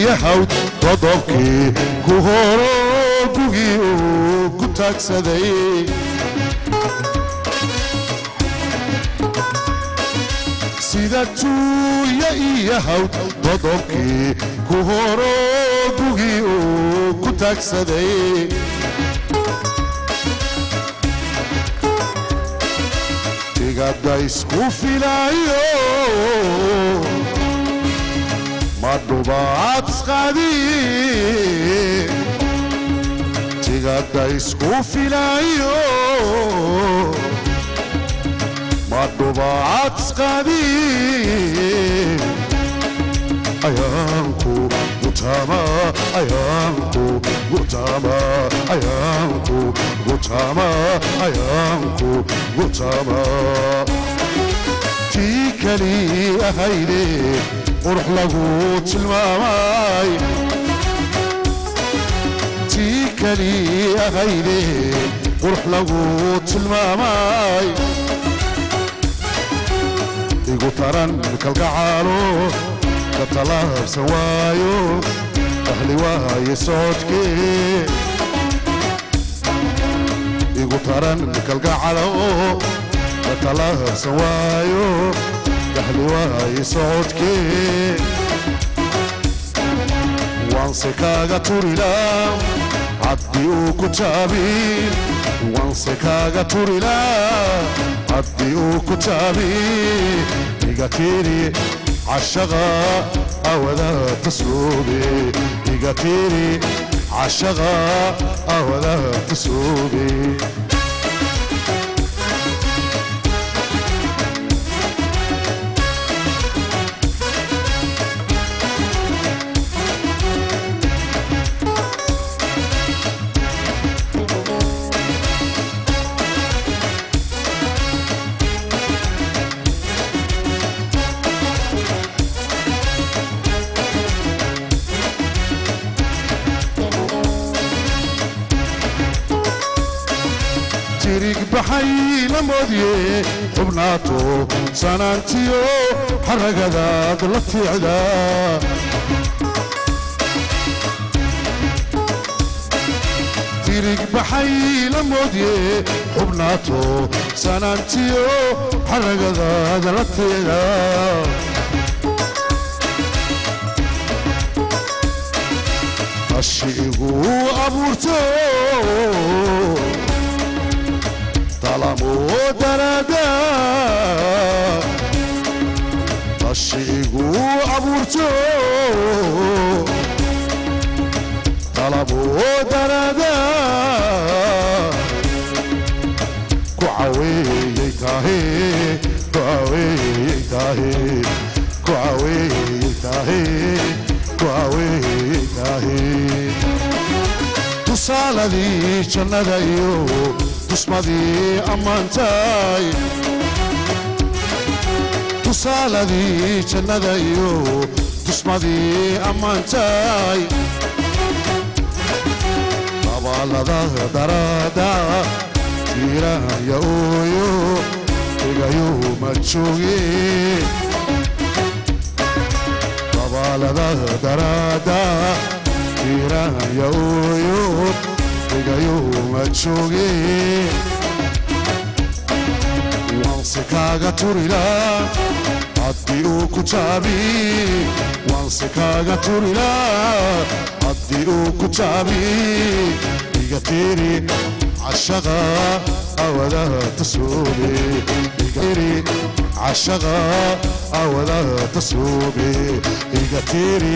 iyo hawd dodobkii ku horo gugii uu ku taagsaday. Sida tuuya iyo hawd dodobkii ku horo gugii uu ku taagsaday. Tigada isku filayo madhubaad isqaadi, tigada isku filayo madhubaad isqaadi. Ayaanku gutama, ayaanku gutama, ayaanku gutama, ayaanku gutama. Tii keli ahayde qurux lagu tilmaamay, tii keli ahayde qurux lagu tilmaamay. Igu taran kalgacaalo ka talaabsan waayo ahli waaye socodkee. Igu taran kalgacalo ka talaabsan waayo ahli waaye socodkee. Waanse kaaga turilaa haddii uu ku taabin, waanse kaaga turilaa haddii uu ku taabin. Iga tiri cashaqa awada tasoobe, iga tiri cashaqa awada tasoobe. Tirig baxay la moodye xubnaato sanaantiyo xaragadaad la tiicdaa. Tirig baxay la moodye xubnaato sanaantiyo xaragadaad la tiicdaa. Ashi igu abuurto talamo darada, ashi igu abuurto talamo darada. Ku caweeyey tahe, ku caweeyey tahe, ku caweeyey tahe, ku caweeyey tahe. Tusaaladii jannada iyo tusmadii ammaantay, tusaaladii jannada iyo tusmadii ammaantay. Dabaalada daraada tiiraya ooyo igayuu ma jooge. Dabaalada daraada tiiraya ooyo igayuu ma jooge. Waanse kaaga turilaa haddii uu ku taabi, waanse kaaga turilaa haddii uu ku taabi. Iga tiri cashaqa awadaha tasoobe, iga tiri cashaqa awadaha tasoobe, iga tiri